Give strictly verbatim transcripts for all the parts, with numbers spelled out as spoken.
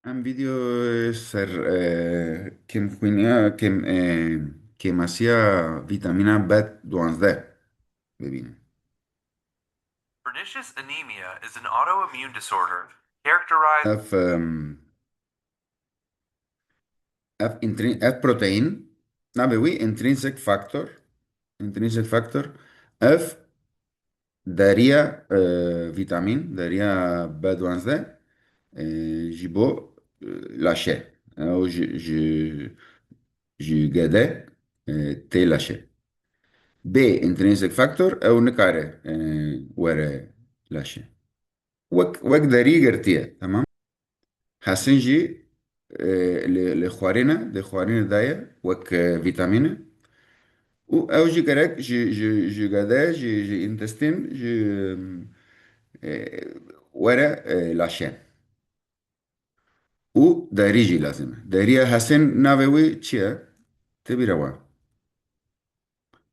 Em vîdeo ser, e, kêmxwîniya, kêm, e, kêmasiya vîtamîna B duwazdeh bibînin. Pernicious anemia is an autoimmune disorder characterized Ev, em, ev intrin-, ev protein, navê wî intrinsic factor, intrinsic factor, ev deriya, e, vîtamîn, deriya B duwazdeh, e, ji bo, e, laşe. Ew ji, ji, ji gede, e, tê laşe. Bê intrinsic factor, ew nikare, e, were laşe. Wek, wek derî girtiye, temam. Hesin jî, e, li, li xwarîne, di xwarîne de ye, wek, e, vîtamîn e. Û ew jî gerek ji, ji, ji gede, ji, ji intestîn, ji, e, were, e, laşe. Û derî jî lazim e. Deriya hesin navê wî çi ye? Tê bîra we?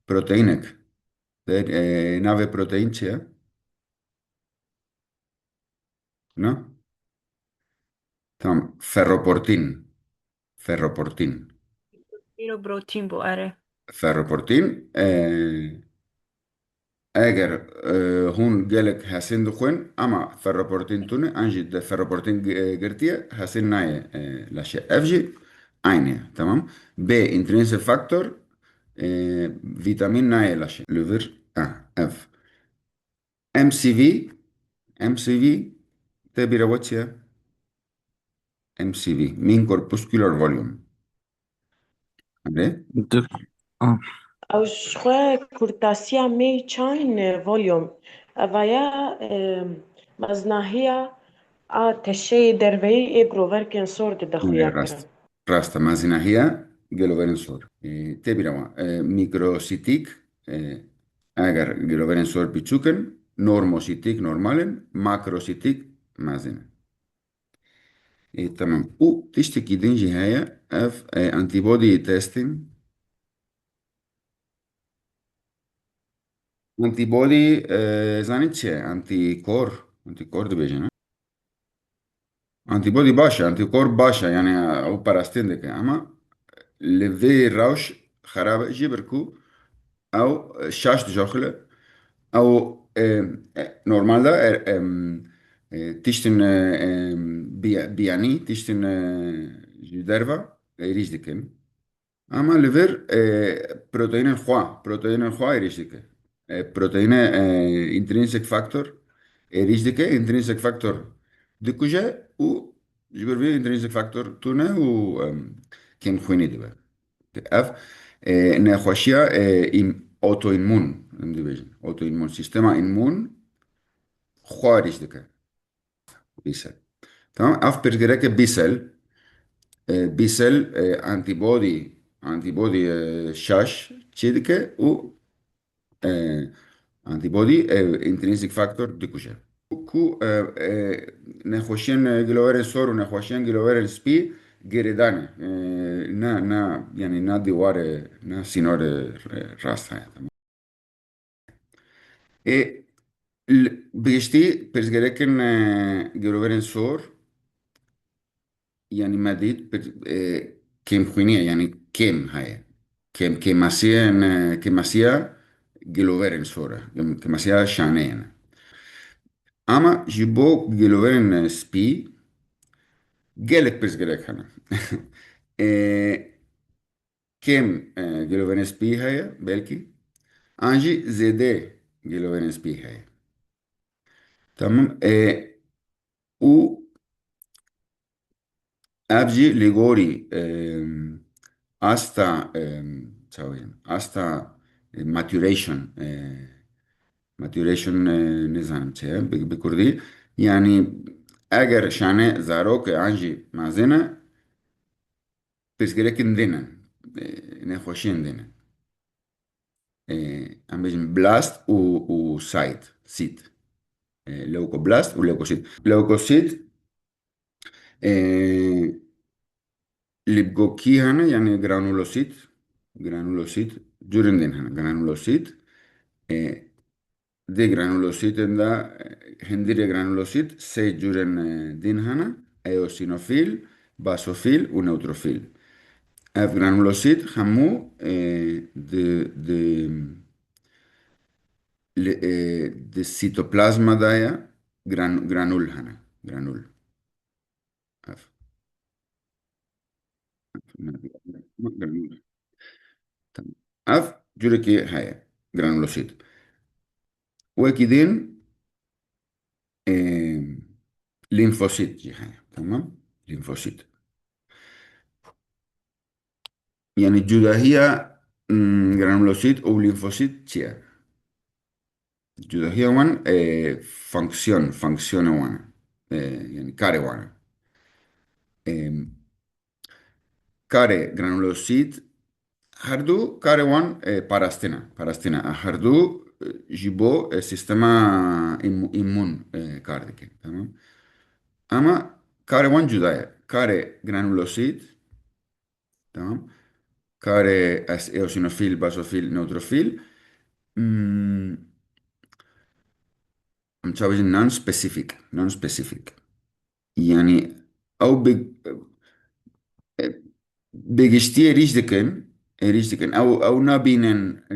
Proteinek. Der-, e, navê protein çi ye? Na? Tam, ferroportin. Ferroportin. Îro protein bû, erê. Ferroportin, e, eger, e, hûn gelek hesin dixwin, ama ferroportin tune, an jî de ferroportin gi-, e, girtiye, hesin nayê, e, laşe. Ev jî aynı, tamam. B, intrinsic factor, e, vîtamîn nayê laşe. Li vir, a, ev. M C V, M C V, te bîra we çi ye? M C V, mean corpuscular volume. Erê? Dik. Ah. Ew ji xwe kurtasiya mê çayn volume. Evaya, e, mezinahiya a teşeyê derveyî ê giloverkên sor dide Erê, xuya rast. kirin. Rast e, mezinahiya giloverên sor. E, tê bîra we, e, mikrosîtîk, e, eger giloverên sor piçûk in, normosîtîk normal in, makrosîtîk mezin in. E, tamam. Û tiştekî din jî heye, ev, e, antibody testing. Antibody, e, zanî çi ye? Antikor. Antikor dibêjin, ha? Antibody baş e, antikor baş e, yani ew parastin dike, ama li vê rewş xerab e, ji ber ku ew, e, şaş dijoxile, ew, e, e, normalde, e, em, e, tiştin, e, em, biya-, biyanî, tiştin, e, ji derve êrîş dikin. Ama li vir, e, proteînên xwe, proteînên xwe êrîş dike. E, proteîne, e, intrinsic factor êrîş dike, intrinsic factor dikuje û ji ber vê intrinsic factor tune û, em, kêmxwînî dibe. Ev, e, nexweşiya, e, im-, autoîmûn, em dibêjin. Autoîmûn, sîstema îmûn xwe êrîş dike. B-cell. Tamam, ev pirsgirêkê B-cell, e, B-cell, e, antibody, antibody, e, şaş çê dike û, e, antibody, e, intrinsic factor dikuje. Ku, e, e, nexweşiyên, e, giloverên sor û nexweşiyên giloverên spî girêdan e. E, na, na, yani na dîwarê, na sînorê, e, rast heye. Tamam. Ê, li, bi giştî pirsgirêkên, e, giroverên sor, yanî me dît, pir-, e, kêmxwînî ye, yanî kêm heye. Kêm-, kêmasiyên, e, kêmasiya giloverên sor e, kêm-, kêmasiya şaneyê ne. Ama ji bo giloverên, e, spî gelek pirsgirêk hene. E, kêm, e, giloverên spî heye, belkî. An jî zêde giloverên spî heye. Tamam. E, û ev jî li gorî, e, asta, e, çawa ye? Asta, e, maturation, e, maturation, e, nizanim çi ye bi, bi kurdî. Yanî eger şane zarok e an jî mezin e, pirsgirêkên din in, e, nexweşiyên din in. E, em bêjin blast û, û cyst, cyst. E, leukoblast û leukocyst. Leukocyst, e, lipgokî hene, yani granulosît, granulosît, curên din hene, granulosît. E, Di granulosîtên de, e, hundirê granulosît sê curên, e, din hene. eosinofîl, bazofîl û neutrofîl. Ev granulosît hemû, e, di, di, li, e, di sîtoplazma de ye, gran-, granul hene, granul. Ev. Tamam. Ev curekî heye, granulosît. Wekî din, e, lîmfosît jî heye. Tamam? Lîmfosît. Yani cudahiya, mm, granulosît û lîmfosît çi ye? Cudahiya wan, e, fonksiyon, fonksiyona wan e. E, yani karê wan e. E, karê granulosît, her du karê wan, e, parastina, parastina. Her du, e, ji bo, e, sîstema îm-, îmûn, e, kar dikin. Tamam? Ama karê wan cuda ye. Karê granulosît, tamam? Karê es-, eosinofîl, bazofîl, neutrofîl, hmm, em çawa bêjin, non-specific, non-specific. Yani ew bi, e, bi giştî êrîş dikin, êrîş dikin. Ew, ew nabînin, e,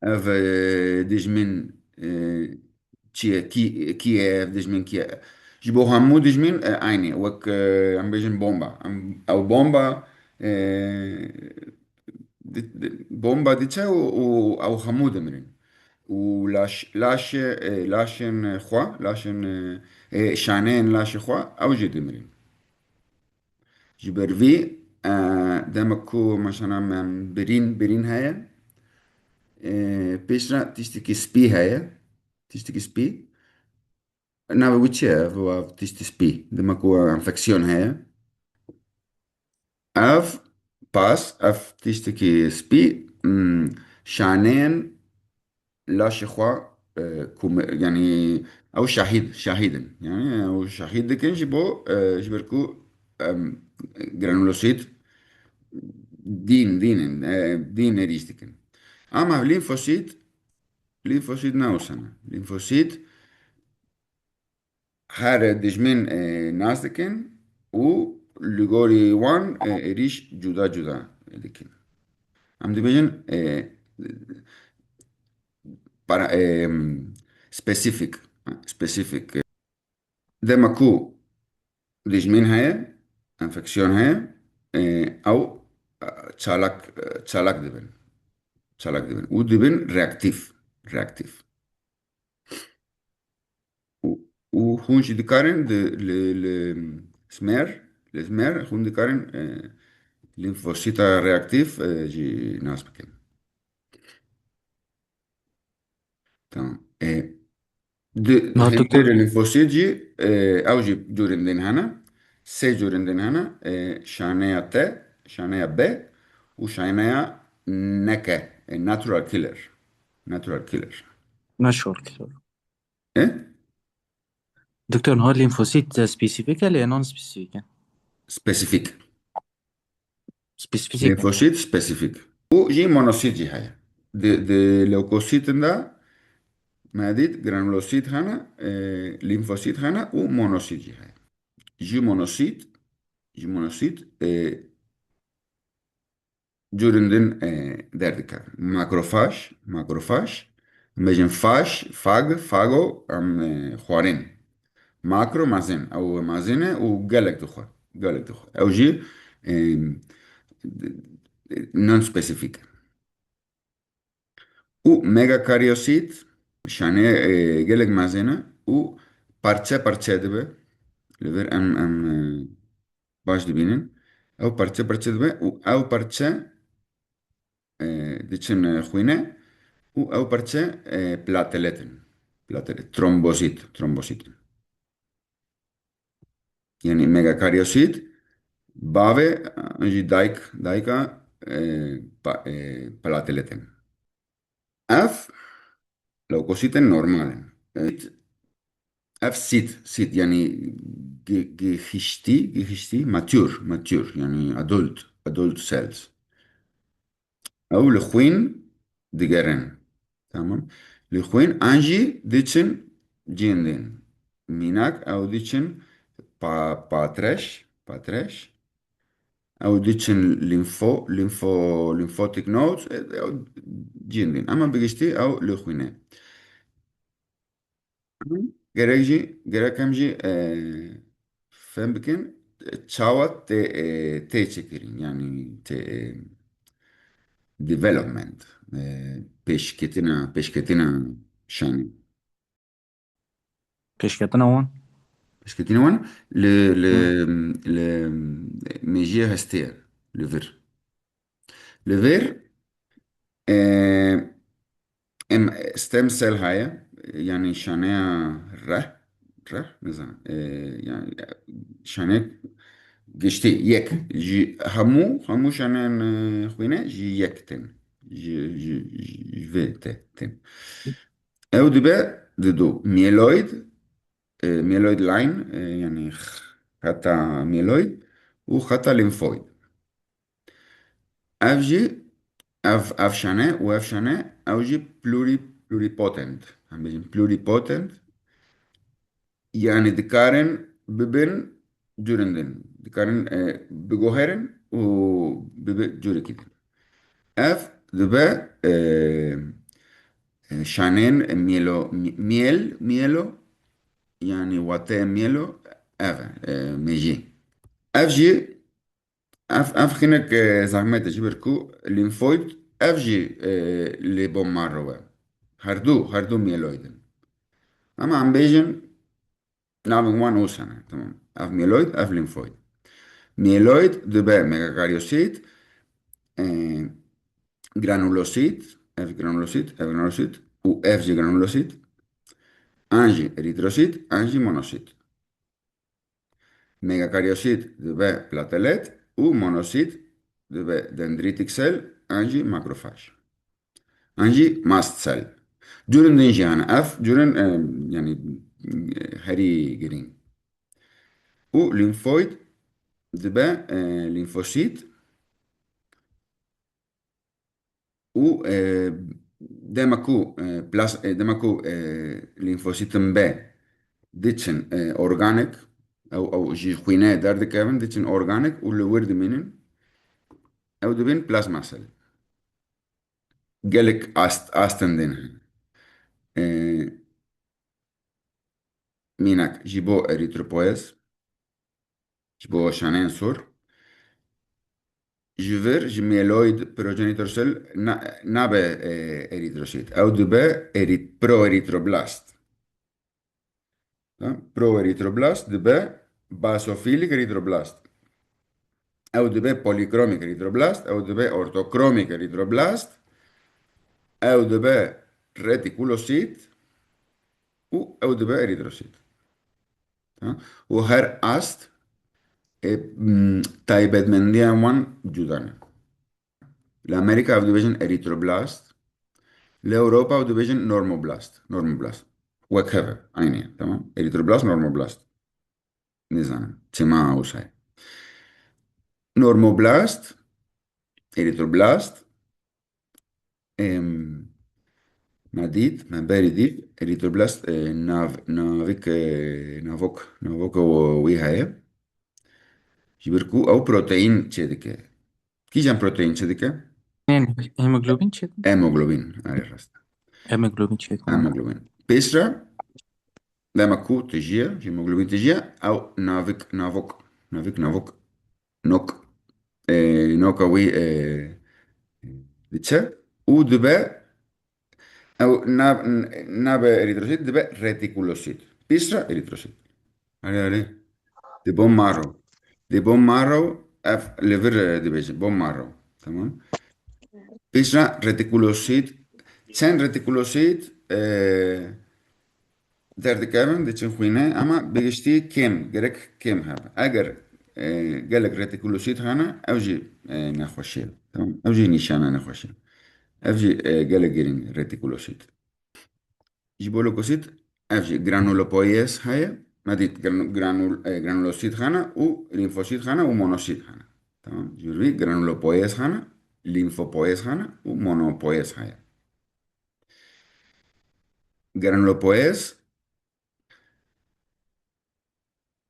ev, e, dijmin, e, çi ye, kî, kî ye, ev dijmin kî ye? Ji bo hemû dijmin, e, aynî, wek, e, em bêjin bomba. Em, ew bomba, e, di, di, bomba diçe û, û ew hemû dimirin. Û laş, laşê, e, laşên xwe, laşên, e, e, şaneyên laşê xwe, ew jî dimirin. Ji ber vî, e, dema ku mesela em birîn, birîn heye, e, pêş re tiştekî spî heye, tiştekî spî. Navê wî çi ye? Ev, ev tiştî spî. Dema ku enfeksiyon heye. Ev pas, ev tiştekî spî, hmm, şaneyên laşê xwe, e, ku me-, yani ew şahîd, şahîd in. Yani ew şahîd dikin ji bo, e, ji ber ku, em, granulosît dîn, dîn in, e, dîn êrîş dikin. Ama lîmfosît, lîmfosît ne wisa ne. Lîmfosît her dijmin, e, nas dikin û li gorî wan, e, êrîş cuda cuda dikin. Em dibêjin, e, para-, e, spesîfik, spesîfik. Dema ku dijmin heye, enfeksiyon heye, e, ew, e, çalak, e, çalak dibin. Çalak dibin. Û dibin reaktîf. Reaktîf. Û, û hûn jî dikarin di, li, li smer, li smer hûn dikarin, e, lîmfosîta reaktîf, e, jî nas bikin. Tamam. E, di, Niha hemberî doktor lîmfosît jî, e, ew jî curên din hene. Sê curên din hene. E, şaneya T, şaneya B û şaneya N K, e, natural killer. Natural killer. Natural killer. E? Doktor, niha lîmfosît, e, spesîfik e lê non spesîfik e? Spesîfik. Spesîfik. Lîmfosît spesîfik. Û jî monosît jî heye. Di, di lewkosîtin de me dît granulosît hene, e, lîmfosît hene û monosît jî heye. Ji monosît, ji monosît, e, curên din, e, derdikevin. Makrofaj, makrofaj, em bêjin faj, fag, fago, em, e, xwarin. Makro mezin, ew mezin e û gelek dixwe, gelek dixwe. Ew jî, e, non-spesîfik e. Û megakaryosit, şane, e, gelek mezin e û parçe parçe dibe. Li vir em, em, e, baş dibînin. Ew parçe parçe dibe û ew parçe, e, diçin, e, xwîne û ew parçe, e, platelet in. Platelet, trombozît, trombozît in. Yani megakaryosit, bavê, e, jî dayk, dayka, e, pa-, e, platelet in. Ev lewkosîtên normal in. E, ev sît, sît, yani gi-, gihiştî, gihiştî, mature, mature, yani adult, adult cells. Ew li xwîn digerin. Tamam. Li xwîn an jî diçin cihên din. Mînak ew diçin pa-, patreş, patreş. Ew diçin lîmfo-, lîmfo-, lymphotic nodes, e, ew cîn din. Ama bi giştî ew li xwînê. Gerek jî, gerek em jî, e, fêm bikin, çawa tê, e, tê çêkirin, yanî tê, e, development, e, pêşketina, pêşketina şanê. Pêşketina wan? Pêşketina wan li, li, Hı. li mêjiyê hestê ye, li vir. Li vir, e, em stem cell heye, yanî şaneya reh, reh, nizanim, e, yanî şane giştî yek ji hemû, hemû şaneyên, e, xwîne ji yek tên, ji, ji, ji vê te tên. Ew dibe didu myeloid, e, myeloid line, e, yanî xeta myeloid û xeta lymphoid. Ev jî, ev, ev şane û ev şane, ew jî pluri-, pluripotent. Em bêjin pluripotent, yanî dikarin bibin curindin. Dikarin, e, biguherin û bibe curekî din. Ev dibe, e, e, şanên mielo-, mi-, miel, mielo, yanî wateyê mielo, ev e, e, mêjî. Ev jî Ev, ev hinek, e, zehmet e, ji ber ku lîmfoyîd ev jî, e, li bone marrow e. Herdu, herdu myeloid in. Ama em bêjin navên wan wisa ne. Tamam. Ev myeloid, ev lîmfoyîd. Myeloid dibe megakaryosit, e, granulosit, ev granulosit, ev granulosit û ev jî granulosit, an jî eritrosit, an jî monosit. Megakaryosit dibe platelet û monosit dibe dendritic cell an jî makrofaj. An jî mast cell. Curên din jî hene. Ev curên, e, yanî, e, herî girîng. Û lîmfoyîd dibe, e, lîmfosit. Û, e, dema ku, e, plas-, e, dema ku, e, lîmfosîtin B diçin, e, organek, ew, ew ji xwînê derdikevin, diçin organek û li wir dimînin, ew dibin plasma cell. Gelek ast, astên din hene. E, Mînak, ji bo erîtropoyez, ji bo şaneyên sor, ji vir, ji myeloid progenitor cell na-, nabe, e, erîtrosît. Ew dibe erît-, proerîtroblast. Ha? Proerîtroblast dibe basofîlik erîtroblast. Ew dibe polîkromîk erîtroblast, ew dibe ortokromîk erîtroblast, ew dibe retikulosît û ew dibe erîtrosît. Ha? Û her ast, e, m, taybetmendiya wan cuda ne. Li Amerîka ev dibêjin erîtroblast, li Ewropa ew dibêjin normoblast, normoblast. Wek hev e, aynî ye, tamam? Erîtroblast, normoblast. Nizanim çima wisa ye. Normoblast, erîtroblast, em, me dît, me berî dît, erîtroblast, e, nav-, navik, e, navok, navok o wî heye. Ji ber ku ew proteîn çêdike. Kîjan proteîn çêdike? Hem-, hemoglobin çêdike. Hemoglobin, erê rast. Hemoglobin çêdike. Hemoglobin. Pêsra, dema ku tijî ye, hemoglobin tijî ye, ew navik, navok, navik, navok, nok, e, noka wî, e, diçe û dibe, ew nav-, n-, nabe erîtrosît, dibe retîkulosît. Pîsra erîtrosît. Erê, erê. Di bone marrow. Di bone marrow, ev li vir, e, dibêjin. Bone marrow. Tamam. Pîsra retîkulosît. Çend retîkulosît, e, derdikevin, diçin xwînê, ama bi giştî kêm, gerek kêm hebe. Eger, e, gelek retîkulosît hene, ew jî, e, nexweşî ye. Tamam? Ew jî nîşana nexweşî ye. Ev jî, e, gelek girîng e, retîkulosît. Ji bo leukosit, ev jî granulopoyez heye. Me dît gran-, granul-, e, granulosît hene û lîmfosît hene û monosît hene. Tamam? Ji vir vî granulopoyez hene, lîmfopoyez hene û monopoyez heye. Granulopoyez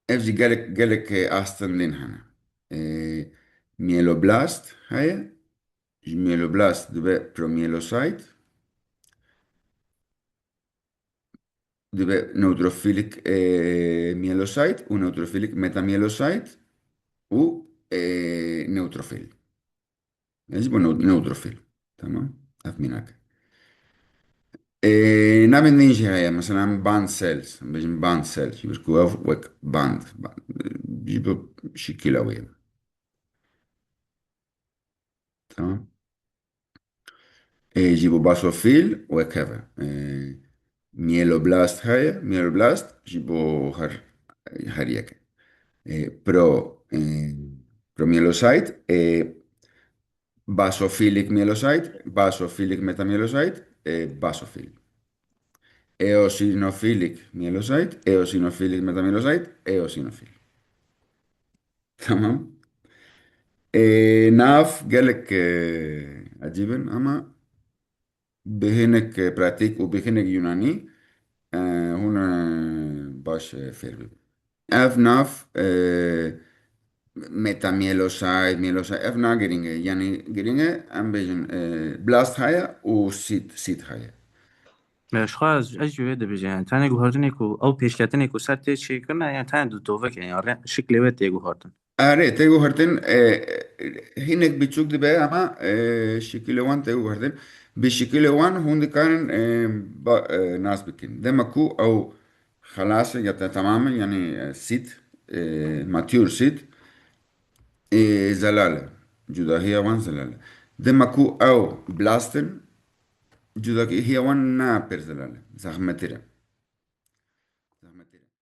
Ev jî gelek, gelek, e, astên din hene. E, mieloblast heye. Ji mieloblast dibe promyelocyte. Dibe neutrofîlik, e, mielocyte û neutrofîlik metamielocyte û, e, neutrofîl. Ez ji bo neu-, neutrofîl. Tamam. Ev mînak e. E, navên din jî heye. Mesela em band cells. Em bêjin band cells. Ji ber ku ev wek band. Ba-, ji bo şikila wê. Tamam. E, ji bo basofîl wek hev e. E, mieloblast heye. Mieloblast ji bo her, her yek e. E, pro, e, promyelocyte, e, basofîlik mielocyte, basofîlik metamielocyte, e, basofîl. Eosinofîlik mielocyte, eosinofîlik metamielocyte, eosinofîl. Tamam. E, nav gelek, e, ecîb in ama bi hinek, e, pratîk û bi hinek Yunanî, e, hûn, e, baş, e, fêr bibin. Ev nav, e, metamielocyte, mielocyte, ev na girîng e. Yanî girîng e, em bêjin, e, blast heye û cyst, cyst heye. E, ji xwe ez, ez jî wê dibêjim, yani, tenê guhertinê ku ew pêşketinê ku ser tê çêkirine, yani, tenê di tovek e, yani, re-, şiklê wê tê guhertin. Erê, tê guhertin, e, hinek biçûk dibe ama, e, şikilê wan tê guhertin. Bi şikilê wan hûn dikarin, e, ba-, e, nas bikin. Dema ku ew xelas e ya te tamam e, yani, e, cyst, e, mature cyst, e, zelal e. Cudahiya wan zelal e. Dema ku ew blast in, cudahiya wan ne pir zelal e. Zehmettir e. Zehmettir e.